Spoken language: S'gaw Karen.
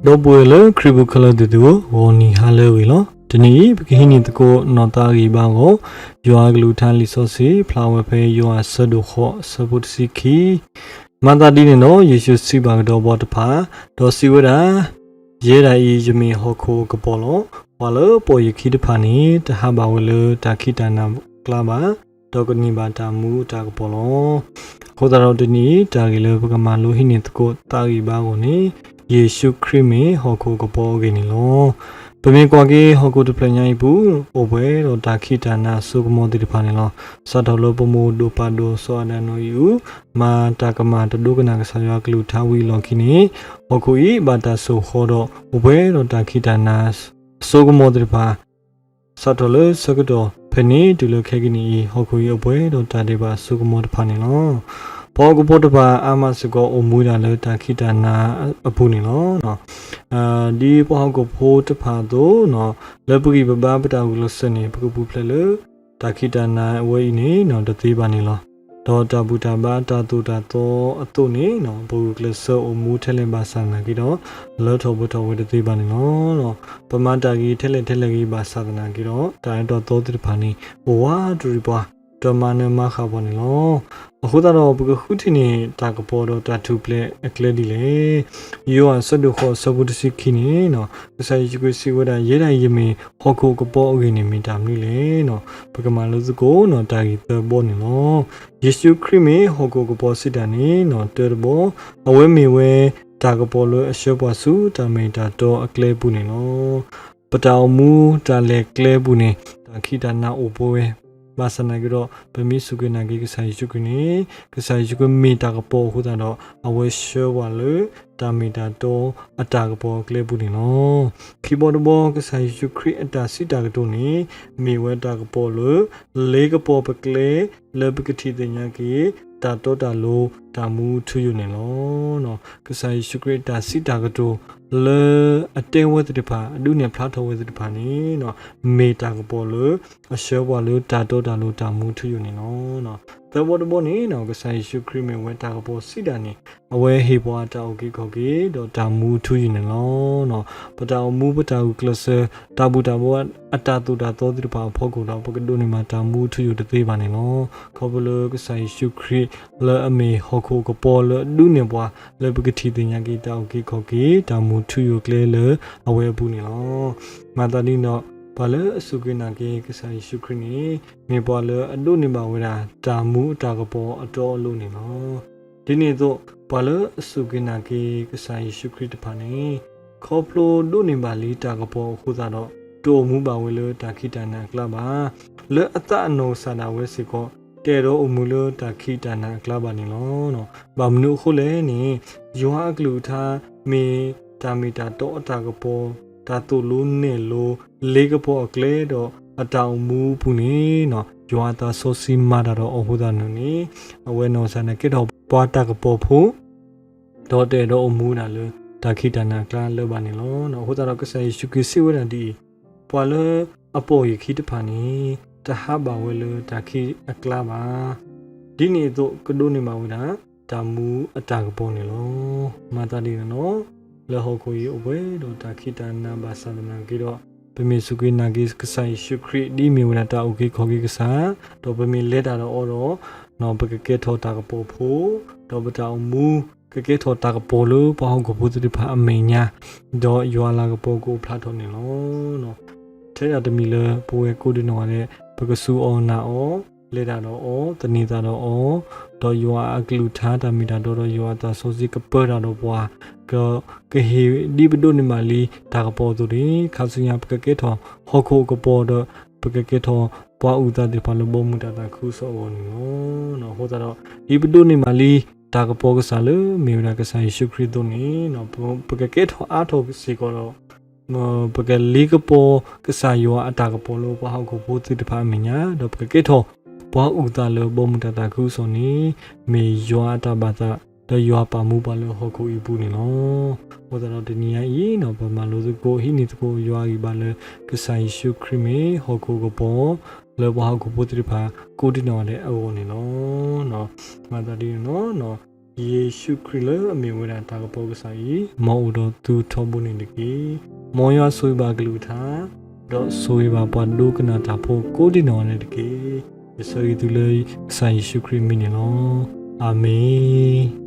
ဒီပုၢ်ဝဲၢ်လၢခရံာ်ပူၤခဲလၢာ်သ့ၣ်သုဧၢ, ဂီၤနံၤဟါလၢအဂ့ၤလီၤ. တနံၤအံၤ ပကဟံးန့ၢ်သကိးနီၢ်သးအဂံၢ်ဘါအဂီၢ်, ယွၤအကလုၢ်ကထါလံာ်စီဆှံ ဖျါဝဲဖဲယိၤဟၣ်အဆၢဒိၣ်ဃိး အဆၢဖိတဆံခံ, မၤသးဒ်န့ၣ်ဒီး ယ့ၣ်ၡူးစံးဘၣ်ကဒီးပှၤတဖၣ်, ဒီးစံးဝဲဒၣ်, ယဲဒၣ်အံၤ ယမ့ၢ်ဟီၣ်ခိၣ်အကပီၤလီၤ. ပှၤလၢအပိာ်ယခံတဖၣ်န့ၣ် တဟးဘၣ်ဝဲလၢတၢ်ခံးတၢ်နၤအကျါဘၣ်, ဒီးကန့ၢ်ဘၣ်တၢ်မူအတၢ်ကပီၤလီၤ. အဃိသတးဒီးတနံၤအံၤ တၢ်ဂ့ၢ်လၢပကမၤလိဟံးန့ၢ်သကိးသးအဂံၢ်ဘါအဂီၢ်န့ၣ်, ယ့ၣ်ၡူးခရံာ်မ့ၢ်ဟီၣ်ခိၣ်အကပီၤအဂ့ၢ်န့ၣ်လီၤ. ပမ့ၢ်ကွၢ်က့ၤဟီၣ်ခိၣ်တဖျၢၣ်ညါအံၤပူၤ, အိၣ်ပှဲၤဒီးတၢ်ခံးတၢ်နၤအစိကမီၤသ့ၣ်တဖၣ်န့ၣ်လီၤ. စးထီၣ်လၢပမိၢ်ဒိၣ်ပၢ်ဒိၣ်စီၤအၤဒၣ်နိအံၤအုၣ်, မၤတၢ်ကမၣ်တဒိကနၣ်ကစၢ်ယွၤအကလုၢ်ကထါဝံၤအလီၢ်ခံန့ၣ်, ဟီၣ်ခိၣ်အံၤဘၣ်တၢ်စိာ်ဃီဒီး အိၣ်ပှဲၤဒီးတၢ်ခံးတၢ်နၤအစိကမီၤသ့ၣ်တဖၣ် စးထီၣ်လၢဆၢကတီၢ်ဖဲန့ၣ် တုၤလၢခဲကနံၣ်အံၤ, ဟီၣ်ခိၣ်အံၤအိၣ်ပှဲၤဒီးတၢ်ဒဲးဘးအစိကမီၤတဖၣ်န့ၣ်လီၤ. ပှၤဟီၣ်ခိၣ်ဖိတဖၣ်အါမးစ့ၢ်ကီးအိၣ်မူဒၣ်လၢတၢ်ခံးတၢ်နၤအပူၤန့ၣ်လီၤ. ဒ်ပှၤဟီၣ်ခိၣ်ဖိတဖၣ်အသိး, လၢပဂံၢ်ပဘါပတၢ်ဂုာ်ကျဲးစၢးန့ၣ် ပကပူၤဖျဲးလၢ တၢ်ခံးတၢ်နၤအဝဲအံၤန့ၣ် တသ့ဘၣ်န့ၣ်လီၤ. ဒီးတၢ်ဘူၣ်တၢ်ဘါတၢ်သိၣ်တၢ်သီအသိးန့ၣ်, ပဂုာ်ကျဲးစၢးအိၣ်မူထဲလဲၣ်ဘၣ်ဆၣ်သနာ်က့ဒီး, လၢထီၣ်ပှဲၤထီၣ်ဝဲတသ့ဘၣ်န့ၣ်လီၤ. ပမၤတၢ်ဂ့ၤထဲလဲၣ်ထဲလဲၣ်ဂ့ၤဘၣ်ဆၣ်သနာ်က့ဒီး, တၢ်အၢတၢ်သီသ့ၣ်တဖၣ်န့ၣ် အိၣ်ဝးတရံးပှၤ, ဒီးမၤနၢၤမၤဃၣ်ပှၤန့ၣ်လီၤ. အဃိသတးဒီး ပကဃုထံၣ်န့ၢ်တၢ်ကပီၤဒီးတၢ်ထူၣ်ဖျဲးအကျဲဒ်လဲၣ်. ယိၤဟၣ်အဆၢဒိၣ်ဃိးအဆၢဖိတဆံခံန့ၣ်, ကစၢ်ယ့ၣ်ၡူးခရံာ်စံးဝဲဒၣ်, ယဲဒၣ်အံၤယမ့ၢ်ဟီၣ်ခိၣ်အကပီၤအဂ့ၢ်န့ၣ်မ့ၢ်တၢ်မနုၤလဲၣ်. ပကမၤလိသကိးတၢ်ဂ့ၢ်သၢဘီန့ၣ်လီၤ. ယ့ၣ်ၡူးခရံာ်မ့ၢ်ဟီၣ်ခိၣ်အကပီၤစံးတၢ်န့ၣ်, တၢတဘီ, အဝဲမ့ၢ်ဝဲတၢ်ကပီၤလၢအဆှၢပှၤဆူတၢ်မ့ၢ်တၢ်တီအကျဲပူၤန့ၣ်လီၤ. ပတၢ်အိၣ်မူတၢ်လဲၤကျဲပူၤန့ၣ် တၢ်ခံးတၢ်နၤအိၣ်ပှဲၤဝဲ, ဘၣ်ဆၣ်သနာ်က့ဒီး ပမ့ၢ်စူၢ်က့ၤနာ်က့ၤကစၢ်ယ့ၣ်ၡူးခရံာ်န့ၣ်, ကစၢ်ယ့ၣ်ၡူးခရံာ်မ့ၢ်တၢ်ကပီၤအဃိသတးဒီး အဝဲဆှၢပှၤလၢတၢ်မ့ၢ်တၢ်တီအတၢ်ကပီၤအကျဲပူၤန့ၣ်လီၤ. ခံဘီတဘီ ကစၢ်ယ့ၣ်ၡူးခရံာ်အတၢ်စံးတၢ်ကတိၤန့ၣ် မ့ၢ်ဝဲတၢ်ကပီၤလၢ လ့ကပီၤပကျဲ လၢပကထံၣ်သ့ၣ်ညါက့ၤ တၢ်တီတၢ်လိၤ တၢ်မူထူယိာ်န့ၣ်လီၤ. ကစၢ်ယ့ၣ်ၡူးခရံာ်အတၢ်စံးတၢ်ကတိၤ လၢအတဲဝဲသ့ၣ်တဖၣ် အဒုးနဲၣ်ဖျါထီၣ်ဝဲသ့ၣ်တဖၣ်န့ၣ် မ့ၢ်တၢ်ကပီၤလၢ အဆှၢပှၤလၢတၢ်တီတၢ်လိၤတၢ်မူထူယိာ်န့ၣ်လီၤ. သၢဘီတဘီန့ၣ် ကစၢ်ယ့ၣ်ၡူးခရံာ်မ့ၢ်ဝဲတၢ်ကပီၤစံးတၢ်န့ၣ် အဝဲဟ့ၣ်ပှၤတၢ်အုၣ်က့ၤခီၣ်က့ၤ ဒီးတၢ်မူထူယိာ်န့ၣ်လီၤ. ပတၢ်အိၣ်မူပတၢ်ဂုာ်ကျဲးစၢး တၢ်ဘူၣ်တၢ်ဘါအတၢ်သိၣ်တၢ်သီသ့ၣ်တဖၣ်အဖီခိၣ်ဒီး ပကဒိးန့ၢ်ဘၣ်တၢ်မူထူယိာ်တသ့ဘၣ်န့ၣ်လီၤ. ခီဖျိလၢကစၢ်ယ့ၣ်ၡူးခရံာ် လၢအမ့ၢ်ဟီၣ်ခိၣ်အကပီၤလၢအဒုးနဲၣ်ပှၤ လၢပကထံၣ်သ့ၣ်ညါက့ၤတၢ်အုၣ်က့ၤခီၣ်က့ၤ တၢ်မူထူယိာ်ကျဲလၢအဝဲအပူၤန့ၣ်လီၤ. မၤသးဒ်န့ၣ်ဒီး ပှၤလၢအစူၢ်က့ၤနာ်က့ၤကစၢ်ယ့ၣ်ၡူးခရံာ်န့ၣ် မ့ၢ်ပှၤလၢအဒိးန့ၢ်ဘၣ်ဝဲဒၣ် တၢ်မူအတၢ်ကပီၤအတီအလိၤန့ၣ်လီၤ. ဒ်န့ၣ်အသိး ပှၤလၢအစူၢ်က့ၤနာ်က့ၤကစၢ်ယ့ၣ်ၡူးခရံာ်တဖၣ်န့ၣ် ခီဖျိဒိးန့ၢ်ဘၣ်လံတၢ်ကပီၤအဃိသတးဒီး တအိၣ်မူဘၣ်ဝဲလၢတၢ်ခံးတၢ်နၤအကျါဘၣ်. လၢအသးအနီၢ်ကစၢ်ဒၣ်ဝဲစ့ၢ်ကီး တအဲၣ်ဒိးအိၣ်မူလၢတၢ်ခံးတၢ်နၤအကျါဘၣ်န့ၣ်လီၤ. ဘၣ်မနုၤအဃိလဲၣ်န့ၣ်, ယွၤအကလုၢ်ကထါ မ့ၢ်တၢ်မ့ၢ်တၢ်တီအတၢ်ကပီၤ, တၢ်သိၣ်လိနဲၣ်လိ လ့ကပီၤအကျဲဒီးအတၢ်အိၣ်မူအပူၤန့ၣ်, ယွၤအသးစီဆှံမၤတၢ်ဒီးအီၤအဃိသတးန့ၣ်, အဝဲနီၢ်ကစၢ်န့ၣ်ကဲထီၣ်ပှၤတၢ်ကပီၤဖိ ဒီးတအဲၣ်ဒိးအိၣ်မူဒၣ်လၢတၢ်ခံးတၢ်နၤအကျါလၢၤဘၣ်န့ၣ်လီၤ. အဃိသတးဒီးကစၢ်ယ့ၣ်ၡူးခရံာ်စံးဝဲဒၣ်ဒ်အံၤ, ပှၤလၢအပိာ်ယခံတဖၣ်န့ၣ် တဟးဘၣ်ဝဲလၢတၢ်ခံးအကျါဘၣ်. ဒ်န့ၣ်အသိးကဒိးန့ၢ်ဘၣ်ဝဲဒၣ် တၢ်မူအတၢ်ကပီၤန့ၣ်လီၤ. မၤသးဒ်န့ၣ်လီၤ. လၢဟီၣ်ခိၣ်အံၤအိၣ်ပှဲၤဒီးတၢ်ခံးတၢ်နၤဘၣ်ဆၣ်သနာ်က့ဒီး, ပမ့ၢ်စူၢ်က့ၤနာ်က့ၤကစၢ်ယ့ၣ်ၡူးခရံာ်ဒ်အမ့ၢ်ဝဲဒၣ်တၢ်အုၣ်က့ၤခီၣ်က့ၤကစၢ်, ဒီးပမ့ၢ်လဲၤတၢ်ဒီးအီၤဒီး ပကကဲထီၣ်တၢ်ကပီၤဖိ, ဒီးပတၢ်အိၣ်မူ ကကဲထီၣ်တၢ်ကပီၤလၢပှၤဟီၣ်ခိၣ်ဖိသ့ၣ်တဖၣ်အမဲာ်ညါ, ဒီးယွၤအလၤကပီၤကအိၣ်ဖျါထီၣ်န့ၣ်လီၤ. ထဲဒၣ်တမံၤလၢပဝဲကိးဒံနီၢ်ဂၤဒဲး ပကစူၢ်အီၣ်နာ်အီၤ, လဲၤတၢ်ဒီးအီၤ, သန့ၤသးဒီးအီၤ, ဒီးယွၤအကလုၢ်ကထါတၢ်မ့ၢ်တၢ်တီဒီးယွၤအသးစီဆှံကပၢတၢ်ဒီးပှၤ, က ကဟ့ၣ်ဒ်ပဒိးန့ၢ်ဘၣ်လံတၢ်ကပီၤအသိးန့ၣ်, ခါဆူညါပကကဲထီၣ်ဟီၣ်ခိၣ်အကပီၤဒီး ပကကဲထီၣ်ပှၤအုၣ်သးသ့ၣ်တဖၣ်လၢဘီမုၢ်တၢ်သးခုကစီၣ်အဂီၢ်န့ၣ်လီၤ. အဃိသတးဒီး ဒ်ပဒိးန့ၢ်ဘၣ်လံတၢ်ကပီၤကစၢ်လၢမ့ၢ်ဝဲဒၣ်ကစၢ်ယ့ၣ်ၡူးခရံာ်အသိးန့ၣ်, ပကကဲထီၣ်အါထီၣ်စ့ၢ်ကီးဒီး ပကလ့ကပီၤကစၢ်ယွၤအတၢ်ကပီၤလၢပှၤဟီၣ်ခိၣ်ဖိသ့ၣ်တဖၣ်အမဲာ်ညါ, ဒီးပကကဲထီၣ်ပှၤအုၣ်သးလၢဘီမုၢ်တၢ်သးခုကစီၣ်န့ၣ်, မ့ၢ်ယွၤအတၢ်ဘၣ်သး ဒီးယွၤပာ်မူပှၤလၢဟီၣ်ခိၣ်အံၤအပူၤန့ၣ်လီၤ. အဃိသတးဒီးတနံၤညါအံၤ ပမၤလိသကိးဟံးန့ၢ်သကိး ယွၤအဂံၢ်ဘါလၢကစၢ်ယ့ၣ်ၡူးခရံာ်မ့ၢ်ဟီၣ်ခိၣ်အကပီၤ လၢပှၤဟီၣ်ခိၣ်ဖိသ့ၣ်တဖၣ်ကိးဒံနီၢ်ဂၤဒဲးအဂီၢ်န့ၣ်လီၤ. မၤသးဒ်န့ၣ်လီၤ. ယ့ၣ်ၡူးခရံာ်လၢအမ့ၢ်ဝဲဒၣ်တၢ်ကပီၤကစၢ်အံၤ မ်အအိၣ်ဒီးသုထီဘိန့ၣ်တက့ၢ်. မ်ယွၤဆိၣ်ဂ့ၤဘၣ်အကလုၢ်ကထါ ဒီးဆိၣ်ဂ့ၤဘၣ်ပှၤဒိကနၣ်တၢ်ဖိကိးဒံနီၢ်ဂၤဒဲးန့ၣ်တက့ၢ်. ယဆၢဂ့ၤသုလၢကစၢ်ယ့ၣ်ၡူးခရံာ်အမံၤန့ၣ်လီၤ. အၤမ့ၣ်.